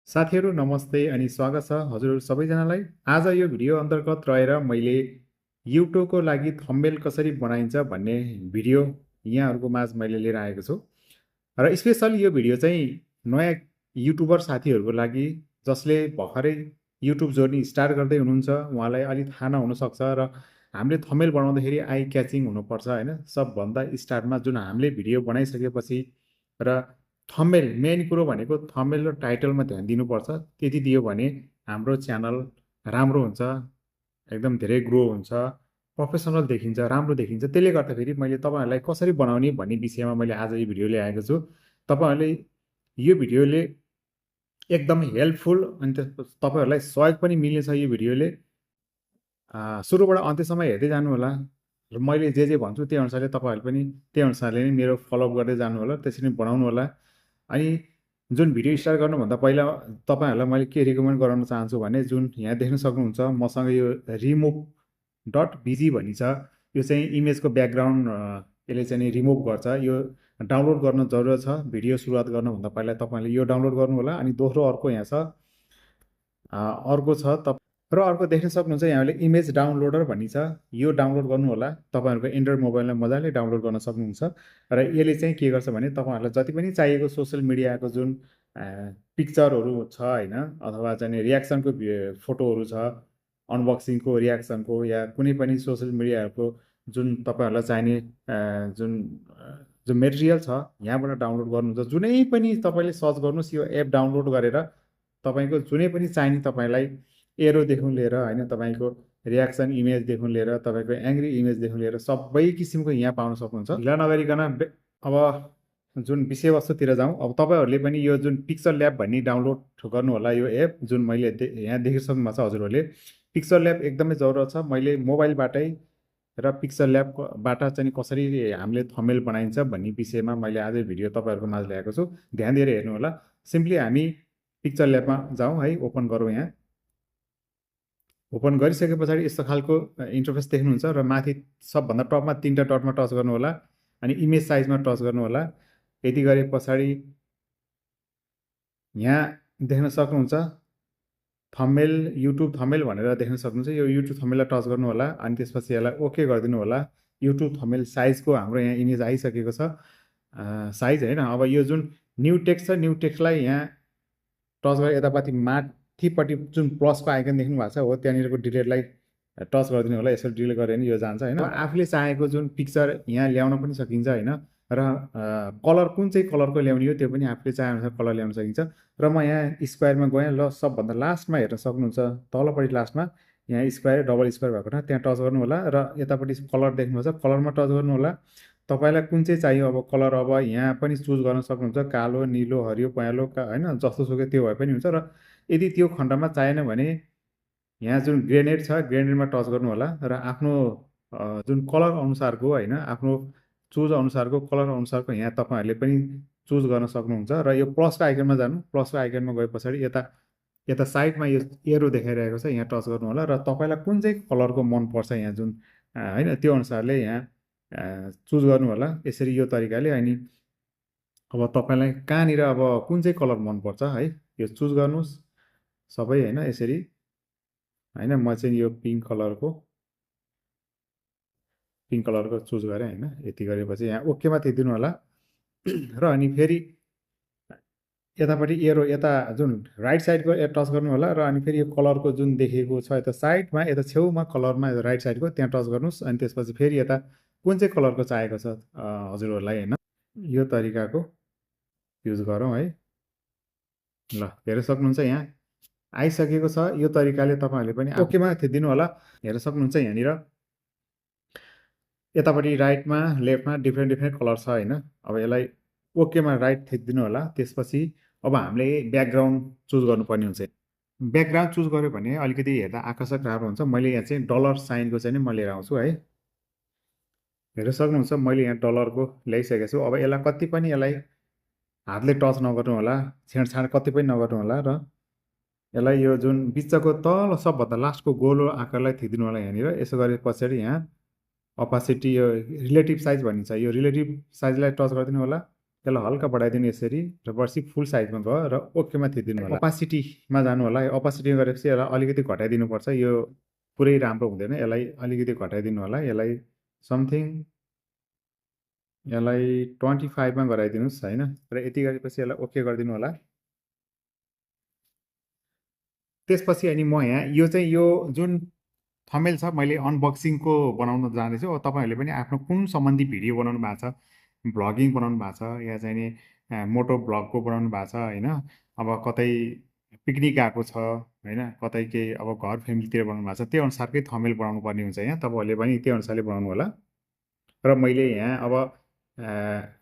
साथीहरू नमस्ते अनि स्वागत छ हजुर सबैजनालाई। आज यो भिडियो अन्तर्गत रहेर मैले युट्युबको लागि थम्बनेल कसरी बनाइन्छ भन्ने भिडियो यहाँहरूको माझ मैले लिएर आएको छु। र स्पेसल यो भिडियो चाहिँ नयाँ युट्युबर साथीहरूको लागि जसले भर्खरै युट्युब जर्नी स्टार्ट गर्दै हुनुहुन्छ उहाँलाई अलि थाहा नहुनसक्छ र हामीले थम्बनेल बनाउँदाखेरि आई क्याचिङ हुनुपर्छ होइन। सबभन्दा स्टार्टमा जुन हामीले भिडियो बनाइसकेपछि र थम्बनेल मेन कुरो भनेको थम्बनेल र टाइटलमा ध्यान दिनुपर्छ। त्यति दियो भने हाम्रो च्यानल राम्रो हुन्छ, एकदम धेरै ग्रो हुन्छ, प्रोफेसनल देखिन्छ, राम्रो देखिन्छ। त्यसले गर्दाखेरि मैले तपाईँहरूलाई कसरी बनाउने भन्ने विषयमा मैले आज यो भिडियो ल्याएको छु। तपाईँहरूले यो भिडियोले एकदम हेल्पफुल अनि तपाईँहरूलाई सहयोग पनि मिल्नेछ यो भिडियोले। सुरुबाट अन्त्यसम्म हेर्दै जानु होला र मैले जे भन्छु त्यही अनुसारले तपाईँहरू पनि त्यही अनुसारले नै मेरो फलोअप गर्दै जानु होला, त्यसरी बनाउनु होला। अनि जुन भिडियो स्टार्ट गर्नुभन्दा पहिला तपाईँहरूलाई मैले के रिकमेन्ड गराउन चाहन्छु भने जुन यहाँ देख्न सक्नुहुन्छ मसँग यो रिमुभ डट बिजी भन्ने छ। यो चाहिँ इमेजको ब्याकग्राउन्ड यसले चाहिँ रिमुभ गर्छ। यो डाउनलोड गर्न जरुरत छ। भिडियो सुरुवात गर्नुभन्दा पहिला तपाईँले यो डाउनलोड गर्नु होला। अनि दोस्रो अर्को यहाँ छ, अर्को छ र अर्को देख्न सक्नुहुन्छ यहाँले इमेज डाउनलोडर भन्ने छ। यो डाउनलोड गर्नु होला। तपाईँहरूको एन्ड्रोइड मोबाइलमा मजाले डाउनलोड गर्न सक्नुहुन्छ। र यसले चाहिँ के गर्छ भने तपाईँहरूलाई जति पनि चाहिएको सोसियल मिडियाको जुन पिक्चरहरू छ होइन, अथवा चाहिँ रियाक्सनको फोटोहरू छ, अनबक्सिङको रियाक्सनको या कुनै पनि सोसियल मिडियाहरूको जुन तपाईँहरूलाई चाहिने जुन जुन मेटेरियल छ यहाँबाट डाउनलोड गर्नुहुन्छ। जुनै पनि तपाईँले सर्च गर्नुहोस् यो एप डाउनलोड गरेर तपाईँको जुनै पनि चाहिने तपाईँलाई एरोदेखि लिएर होइन, तपाईँको रियाक्सन इमेजदेखि लिएर तपाईँको एङ्ग्री इमेजदेखि लिएर सबै किसिमको यहाँ पाउन सक्नुहुन्छ। ढिला नगरिकन अब जुन विषयवस्तुतिर जाउँ। अब तपाईँहरूले पनि यो जुन पिक्चर ल्याब भन्ने डाउनलोड गर्नु होला। यो एप जुन मैले यहाँ देखिसक्नु भएको छ हजुरहरूले, पिक्चर ल्याब एकदमै जरुरत छ। मैले मोबाइलबाटै र पिक्चर ल्याबबाट चाहिँ कसरी हामीले थम्बनेल बनाइन्छ भन्ने विषयमा मैले आज भिडियो तपाईँहरूको माझ ल्याएको छु। ध्यान दिएर हेर्नु होला। सिम्पली हामी पिक्चर ल्याबमा जाउँ है, ओपन गरौँ। यहाँ ओपन गरिसके पछाडि यस्तो खालको इन्टरफेस देख्नुहुन्छ र माथि सबभन्दा टपमा 3टा डटमा टच गर्नु होला। अनि इमेज साइजमा टच गर्नु होला। यति गरे पछाडि यहाँ देख्न सक्नुहुन्छ थम्बनेल, युट्युब थम्बनेल भनेर देख्न सक्नुहुन्छ। यो युट्युब थम्बनेललाई टच गर्नु होला। अनि त्यसपछि यसलाई ओके गरिदिनु होला। युट्युब थम्बनेल साइजको हाम्रो यहाँ इमेज आइसकेको छ साइज होइन। अब यो जुन न्यू टेक्स्ट छ, न्यू टेक्स्टलाई यहाँ टच गरेर यतापट्टि माथिपट्टि जुन प्लसको आइकन देख्नु भएको छ हो त्यहाँनिरको डिलिटलाई टच गरिदिनु होला। यसरी डिलिट गऱ्यो भने यो जान्छ होइन। आफूले चाहेको जुन पिक्चर यहाँ ल्याउन पनि सकिन्छ होइन। र कलर कुन चाहिँ कलरको ल्याउने हो त्यो पनि आफूले चाहेअनुसार कलर ल्याउन सकिन्छ। र म यहाँ स्क्वायरमा गएँ। ल सबभन्दा लास्टमा हेर्न सक्नुहुन्छ, तलपट्टि लास्टमा यहाँ स्क्वायर डबल स्क्वायर भएको ठाउँ त्यहाँ टच गर्नु होला। र यतापट्टि कलर देख्नुहुन्छ, कलरमा टच गर्नु होला। तपाईँलाई कुन चाहिँ चाहियो अब कलर, अब यहाँ पनि चुज गर्न सक्नुहुन्छ, कालो, निलो, हरियो, पहेँलो होइन, जस्तो सुकै त्यो भए पनि हुन्छ। र यदि त्यो खण्डमा चाहिएन भने यहाँ जुन ग्रेनेड छ ग्रेनेडमा टच गर्नु होला। र आफ्नो जुन कलर अनुसारको होइन, आफ्नो चुज अनुसारको कलर अनुसारको यहाँ तपाईँहरूले पनि चुज गर्न सक्नुहुन्छ। र यो प्लसको आइकनमा जानु। प्लसको आइकनमा गए पछाडि यता साइडमा यो एरो देखाइरहेको छ, यहाँ टच गर्नु होला। र तपाईँलाई कुन चाहिँ कलरको मनपर्छ यहाँ जुन होइन त्यो अनुसारले यहाँ चुज गर्नु होला। यसरी यो तरिकाले। अनि अब तपाईँलाई कहाँनिर अब कुन चाहिँ कलर मनपर्छ है यो चुज गर्नुहोस् सबै होइन। यसरी होइन, म चाहिँ यो पिङ्क कलरको चुज गरेँ होइन। यति गरेपछि यहाँ ओकेमा थिचिदिनु होला। र अनि फेरि यतापट्टि एरो यता जुन राइट साइडको टच गर्नु होला। र अनि फेरि यो कलरको जुन देखेको छ यता साइडमा यता छेउमा कलरमा राइट साइडको त्यहाँ टच गर्नुहोस्। अनि त्यसपछि फेरि यता कुन चाहिँ कलरको चाहिएको छ हजुरहरूलाई होइन, यो तरिकाको युज गरौँ है। ल हेर्न सक्नुहुन्छ यहाँ आइसकेको छ। यो तरिकाले तपाईँहरूले पनि ओकेमा थिचिदिनु होला। हेर्न सक्नुहुन्छ यहाँनिर यतापट्टि राइटमा लेफ्टमा डिफ्रेन्ट कलर छ होइन। अब यसलाई ओकेमा राइट थिचिदिनु होला। त्यसपछि अब हामीले ब्याकग्राउन्ड चुज गर्नुपर्ने हुन्छ। ब्याकग्राउन्ड चुज गऱ्यो भने अलिकति हेर्दा आकर्षक राम्रो हुन्छ। मैले यहाँ चाहिँ डलर साइनको चाहिँ म लिएर आउँछु है। हेर्न सक्नुहुन्छ मैले यहाँ डलरको ल्याइसकेको छु। अब यसलाई कति पनि यसलाई हातले टच नगर्नु होला, छेडछाड कति पनि नगर्नु होला। र यसलाई यो जुन बिचको तल सबभन्दा लास्टको गोलो आकारलाई थिचिदिनु होला यहाँनिर। यसो गरे पछाडि यहाँ अपासिटी यो रिलेटिभ साइज भनिन्छ, यो रिलेटिभ साइजलाई टच गरिदिनु होला। यसलाई हल्का बढाइदिनु यसरी र बढी फुल साइजमा गयो र ओकेमा थिचिदिनु होला। अपासिटीमा जानु होला। अपासिटीमा गरेपछि यसलाई अलिकति घटाइदिनुपर्छ। यो पुरै राम्रो हुँदैन, यसलाई अलिकति घटाइदिनु होला। यसलाई समथिङ यसलाई 25 मा गराइदिनुहोस् हैन। र यति गरेपछि यसलाई ओके गरिदिनु होला। त्यसपछि अनि म यहाँ यो चाहिँ यो जुन थम्बनेल छ मैले अनबक्सिङको बनाउन जाँदैछु। अब तपाईँहरूले पनि आफ्नो कुन सम्बन्धी भिडियो बनाउनु भएको छ, भ्लगिङ बनाउनु भएको छ या चाहिँ नि मोटो भ्लगको बनाउनु भएको छ होइन, अब कतै पिकनिक गएको छ होइन, कतै केही अब घर फ्यामिलीतिर बनाउनु भएको छ, त्यो अनुसारकै थम्बनेल बनाउनु पर्ने हुन्छ। यहाँ तपाईँहरूले पनि त्यो अनुसारले बनाउनु होला। र मैले यहाँ अब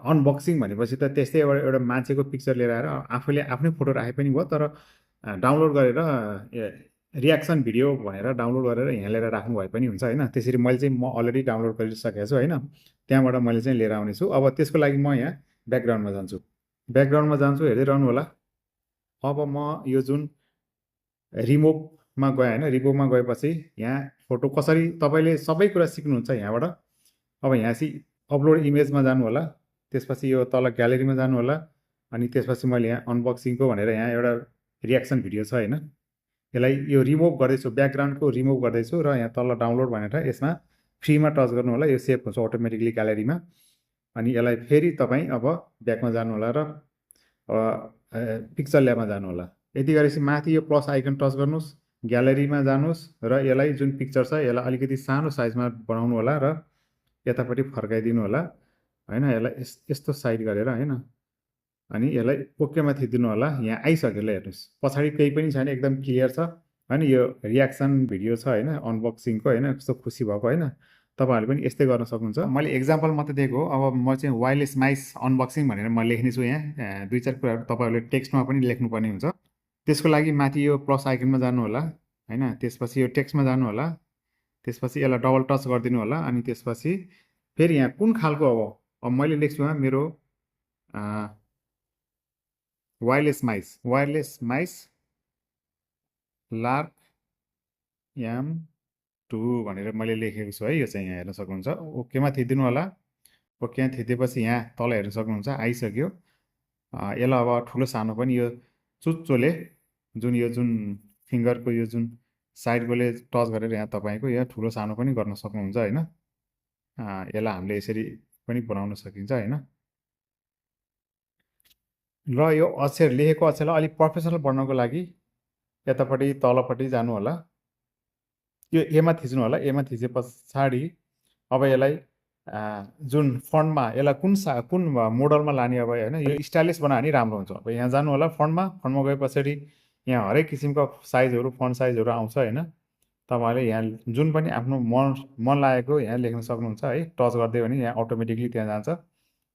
अनबक्सिङ भनेपछि त त्यस्तै एउटा मान्छेको पिक्चर लिएर आएर आफूले आफ्नै फोटो राखे पनि भयो, तर डाउनलोड गरेर रियाक्सन भिडियो भनेर डाउनलोड गरेर यहाँ लिएर राख्नु भए पनि हुन्छ होइन। त्यसरी मैले चाहिँ म अलरेडी डाउनलोड गरिसकेको छु होइन, त्यहाँबाट मैले चाहिँ लिएर आउनेछु। अब त्यसको लागि म यहाँ ब्याकग्राउन्डमा जान्छु। ब्याकग्राउन्डमा जान्छु, हेर्दै रहनु होला। अब म यो जुन रिमुभमा गएँ होइन, रिमुभमा गएपछि यहाँ फोटो कसरी तपाईँले सबै कुरा सिक्नुहुन्छ यहाँबाट। अब यहाँ चाहिँ अपलोड इमेजमा जानु होला। त्यसपछि यो तल ग्यालेरीमा जानु होला। अनि त्यसपछि मैले यहाँ अनबक्सिङको भनेर यहाँ एउटा रियाक्सन भिडियो छ होइन, यसलाई यो रिमुभ गर्दैछु, ब्याकग्राउन्डको रिमुभ गर्दैछु र यहाँ तल डाउनलोड भनेर यसमा फ्रीमा टच गर्नु होला। यो सेभ हुन्छ अटोमेटिकली ग्यालेरीमा। अनि यसलाई फेरि तपाईँ अब ब्याकमा जानु होला र पिक्चर ल्याबमा जानु होला। यति गरेपछि माथि यो प्लस आइकन टच गर्नुहोस्, ग्यालेरीमा जानुहोस् र यसलाई जुन पिक्चर छ यसलाई अलिकति सानो साइजमा बनाउनु होला र यतापट्टि फर्काइदिनु होला होइन। यसलाई यस्तो साइड गरेर होइन, अनि यसलाई ओकेमा थिचिदिनु होला। यहाँ आइसक्यो ल, हेर्नुहोस् पछाडि केही पनि छैन, एकदम क्लियर छ होइन। यो रियाक्सन भिडियो छ होइन अनबक्सिङको होइन, कस्तो खुसी भएको होइन। तपाईँहरूले पनि यस्तै गर्न सक्नुहुन्छ। मैले एक्जाम्पल मात्रै दिएको हो। अब म चाहिँ वायरलेस माइस अनबक्सिङ भनेर म लेख्नेछु यहाँ। 2-4 कुराहरू तपाईँहरूले टेक्स्टमा पनि लेख्नुपर्ने हुन्छ। त्यसको लागि माथि यो प्लस आइकनमा जानु होला होइन, त्यसपछि यो टेक्स्टमा जानु होला। त्यसपछि यसलाई डबल टच गरिदिनु होला। अनि त्यसपछि फेरि यहाँ कुन खालको अब मैले लेख्छु यहाँ मेरो वायरलेस माइस लार्क M2 भनेर मैले लेखेको छु है। यो चाहिँ यहाँ हेर्न सक्नुहुन्छ। ओकेमा थिचिदिनु होला। ओकेमा थिचेपछि यहाँ तल हेर्न सक्नुहुन्छ आइसक्यो। यसलाई अब ठुलो सानो पनि यो चुच्चोले जुन फिङ्गरको यो जुन साइडकोले टच गरेर यहाँ तपाईँको यहाँ ठुलो सानो पनि गर्न सक्नुहुन्छ होइन। यसलाई हामीले यसरी पनि बनाउन सकिन्छ होइन। र यो अक्षर लेखेको अक्षरलाई अलिक प्रोफेसनल बनाउनको लागि यतापट्टि तलपट्टि जानु होला। यो एमा थिच्नु होला। एमा थिचे पछाडि अब यसलाई जुन फन्टमा यसलाई कुन मोडलमा लाने अब होइन, यो स्टाइलिस बनायो भने राम्रो हुन्छ। अब यहाँ जानु होला फन्टमा गए पछाडि यहाँ हरेक किसिमको साइजहरू फन्ट साइजहरू आउँछ होइन। तपाईँहरूले यहाँ जुन पनि आफ्नो मन लागेको यहाँ लेख्न सक्नुहुन्छ है। टच गरिदियो भने यहाँ अटोमेटिकली त्यहाँ जान्छ।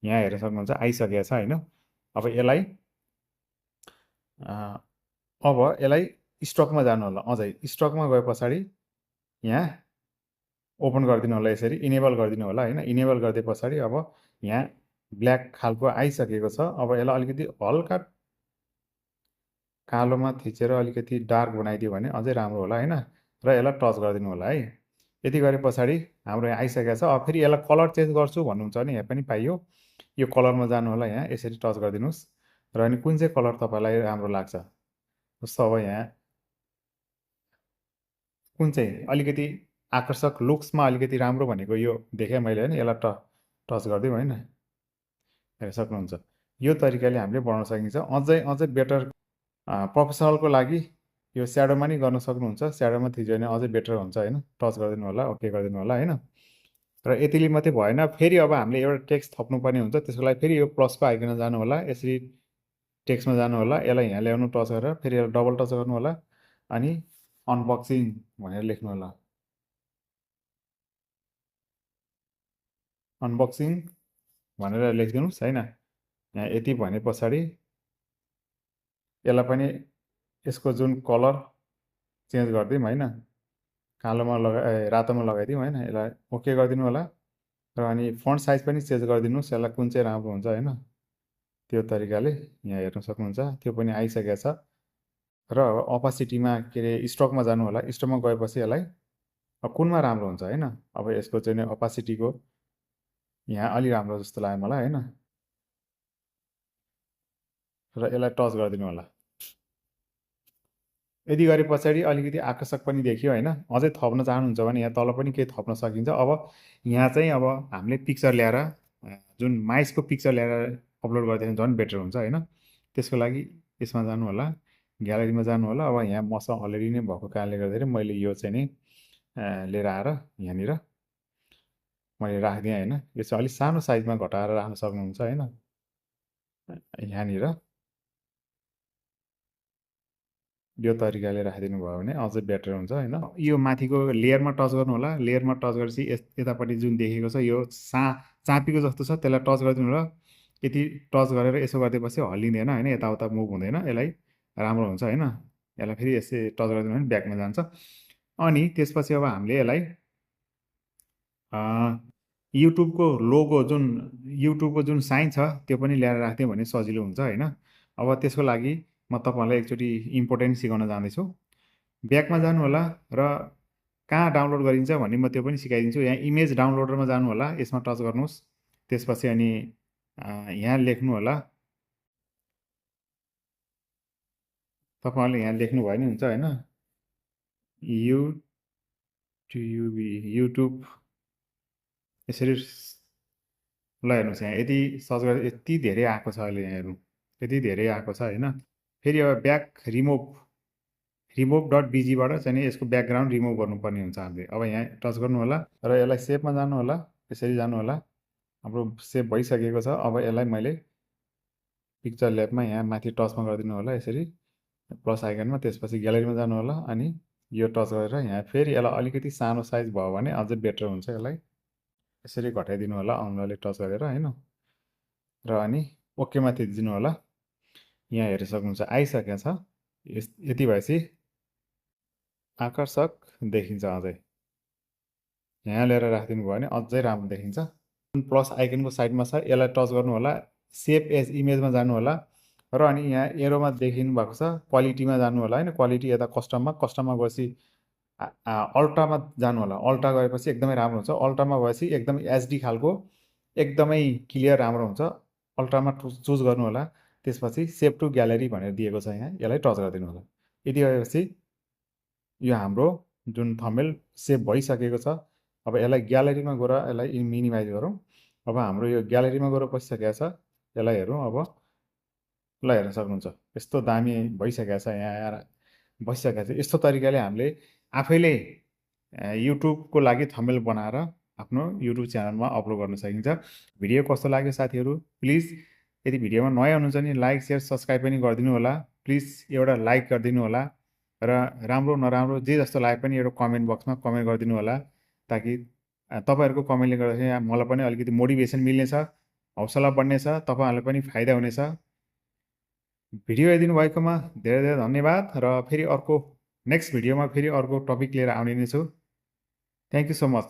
यहाँ हेर्न सक्नुहुन्छ आइसकेको छ होइन। अब यसलाई स्टकमा जानु होला। अझै स्टकमा गए पछाडि यहाँ ओपन गरिदिनु होला, यसरी इनेबल गरिदिनु होला होइन। इनेबल गरिदिए पछाडि अब यहाँ ब्ल्याक खालको आइसकेको छ। अब यसलाई अलिकति हल्का कालोमा थिचेर अलिकति डार्क बनाइदियो भने अझै राम्रो होला होइन। र यसलाई टच गरिदिनु होला है। यति गरे पछाडि हाम्रो यहाँ आइसकेको छ। अब फेरि यसलाई कलर चेन्ज गर्छु भन्नुहुन्छ भने यहाँ पनि पाइयो। यो कलरमा जानु होला, यहाँ यसरी टच गरिदिनुहोस् र अनि कुन चाहिँ कलर तपाईँलाई राम्रो लाग्छ। जस्तो अब यहाँ कुन चाहिँ अलिकति आकर्षक लुक्समा अलिकति राम्रो भनेको यो देखेँ मैले होइन। यसलाई टच गरिदिउँ होइन, हेर्न सक्नुहुन्छ। यो तरिकाले हामीले बनाउन सकिन्छ। अझै बेटर प्रोफेसनलको लागि यो स्याडोमा नि गर्न सक्नुहुन्छ। स्याडोमा थिच्यो भने अझै बेटर हुन्छ होइन। टच गरिदिनु होला, ओके गरिदिनु होला होइन। र यतिले मात्रै भएन, फेरि अब हामीले एउटा टेक्स्ट थप्नुपर्ने हुन्छ। त्यसको लागि फेरि यो प्लसको आइकनमा जानु होला, यसरी टेक्स्टमा जानु होला। यसलाई यहाँ ल्याउनु टच गरेर फेरि यसलाई डबल टच गर्नु होला। अनि अनबक्सिङ भनेर लेख्नु होला। अनबक्सिङ भनेर लेखिदिनुहोस् होइन। यहाँ यति भने पछाडि यसलाई पनि यसको जुन कलर चेन्ज गरिदिउँ होइन, कालोमा रातोमा लगाइदिउँ होइन। यसलाई ओके गरिदिनु होला। र अनि फन्ट साइज पनि चेन्ज गरिदिनुहोस्, यसलाई कुन चाहिँ राम्रो हुन्छ होइन। त्यो तरिकाले यहाँ हेर्न सक्नुहुन्छ। त्यो पनि आइसकेको छ। र अपासिटीमा के अरे स्टकमा जानु होला। स्टकमा गएपछि यसलाई कुनमा राम्रो हुन्छ होइन। अब यसको चाहिँ अपासिटीको यहाँ अलि राम्रो जस्तो लाग्यो मलाई होइन। र यसलाई टच गरिदिनु होला। यदि गरे पछाडि अलिकति आकर्षक पनि देखियो होइन। अझै थप्न चाहनुहुन्छ भने यहाँ तल पनि केही थप्न सकिन्छ। अब यहाँ चाहिँ अब हामीले पिक्चर ल्याएर जुन माइसको पिक्चर ल्याएर अपलोड गरिदियो भने झन् बेटर हुन्छ होइन। त्यसको लागि यसमा जानु होला, ग्यालेरीमा जानु होला। अब यहाँ मसँग अलरेडी नै भएको कारणले गर्दाखेरि मैले यो चाहिँ नि लिएर आएर यहाँनिर मैले राखिदिएँ होइन। यो चाहिँ अलिक सानो साइजमा घटाएर राख्न सक्नुहुन्छ होइन। यहाँनिर यो तरिकाले राखिदिनु भयो भने अझै बेटर हुन्छ होइन। यो माथिको लेयरमा टच गर्नु होला। लेयरमा टच गरेपछि यतापट्टि जुन देखेको छ यो चापीको जस्तो छ, त्यसलाई टच गरिदिनु होला। यति टच गरेर यसो गरिदिएपछि हल्लिँदैन होइन, यताउता मुभ हुँदैन, यसलाई राम्रो हुन्छ होइन। यसलाई फेरि यसै टच गरिदिनु भने ब्याकमा जान्छ। अनि त्यसपछि अब हामीले यसलाई युट्युबको लोगो जुन साइन छ त्यो पनि ल्याएर राख्थ्यौँ भने सजिलो हुन्छ होइन। अब त्यसको लागि म तपाईँहरूलाई एकचोटि इम्पोर्टेन्ट सिकाउन जाँदैछु। ब्याकमा जानु होला र कहाँ डाउनलोड गरिन्छ भन्ने म त्यो पनि सिकाइदिन्छु। यहाँ इमेज डाउनलोडरमा जानु होला, यसमा टच गर्नुहोस्। त्यसपछि अनि यहाँ लेख्नु होला, तपाईँहरूले यहाँ लेख्नुभयो भने हुन्छ होइन। युट्युब यसरी ल हेर्नुहोस् यहाँ यति सर्च गरेर यति धेरै आएको छ अहिले। यहाँ हेर्नु यति धेरै आएको छ होइन। फेरि अब ब्याक रिमुभ.bgबाट चाहिँ नि यसको ब्याकग्राउन्ड रिमुभ गर्नुपर्ने हुन्छ हामीले। अब यहाँ टच गर्नु होला र यसलाई सेभमा जानु होला, यसरी जानु होला। हाम्रो सेभ भइसकेको छ। अब यसलाई मैले पिक्चर ल्याबमा यहाँ माथि टचमा गरिदिनु होला यसरी प्लस आइकनमा। त्यसपछि ग्यालेरीमा जानु होला अनि यो टच गरेर यहाँ फेरि यसलाई अलिकति सानो साइज भयो भने अझै बेटर हुन्छ। यसलाई यसरी घटाइदिनु होला औँलाले टच गरेर होइन। र अनि ओकेमा थिचिदिनु होला। यहाँ हेर्न सक्नुहुन्छ आइसकेको छ। यति भएपछि आकर्षक देखिन्छ अझै। यहाँ ल्याएर राखिदिनु भयो भने अझै राम्रो देखिन्छ। प्लस आइकनको साइडमा छ, यसलाई टच गर्नु होला। सेभ एज इमेजमा जानु होला र अनि यहाँ एरोमा देखिनु भएको छ, क्वालिटीमा जानु होला होइन। क्वालिटी यता कस्टममा गएपछि अल्ट्रामा जानु होला। अल्ट्रा गएपछि एकदमै राम्रो हुन्छ। अल्ट्रामा गएपछि एकदमै एचडी खालको एकदमै क्लियर राम्रो हुन्छ। अल्ट्रामा चुज गर्नु होला। त्यसपछि सेभ टु ग्यालेरी भनेर दिएको छ यहाँ, यसलाई टच गरिदिनु होला। यति गएपछि यो हाम्रो जुन थम्बनेल सेभ भइसकेको छ। अब यसलाई ग्यालेरीमा गएर यसलाई मिनिमाइज गरौँ। अब हाम्रो यो ग्यालेरीमा गएर बसिसकेको छ। यसलाई हेरौँ अब। ल हेर्न सक्नुहुन्छ यस्तो दामी भइसकेको छ। यहाँ आएर बसिसकेको छ। यस्तो तरिकाले हामीले आफैले युट्युबको लागि थम्बनेल बनाएर आफ्नो युट्युब च्यानलमा अपलोड गर्न सकिन्छ। भिडियो कस्तो लाग्यो साथीहरू, प्लिज यदि भिडियोमा नयाँ हुनुहुन्छ भने लाइक सेयर सब्सक्राइब पनि गरिदिनु होला। प्लिज एउटा लाइक गरिदिनु होला र राम्रो नराम्रो जे जस्तो लागे पनि एउटा कमेन्ट बक्समा कमेन्ट गरिदिनु होला, ताकि तपाईँहरूको कमेन्टले गर्दाखेरि मलाई पनि अलिकति मोटिभेसन मिल्नेछ, हौसला बढ्नेछ, तपाईँहरूलाई पनि फाइदा हुनेछ। भिडियो हेरिदिनु भएकोमा धेरै धेरै धन्यवाद। र फेरि अर्को नेक्स्ट भिडियोमा फेरि अर्को टपिक लिएर आउने नै छु। Thank you so much.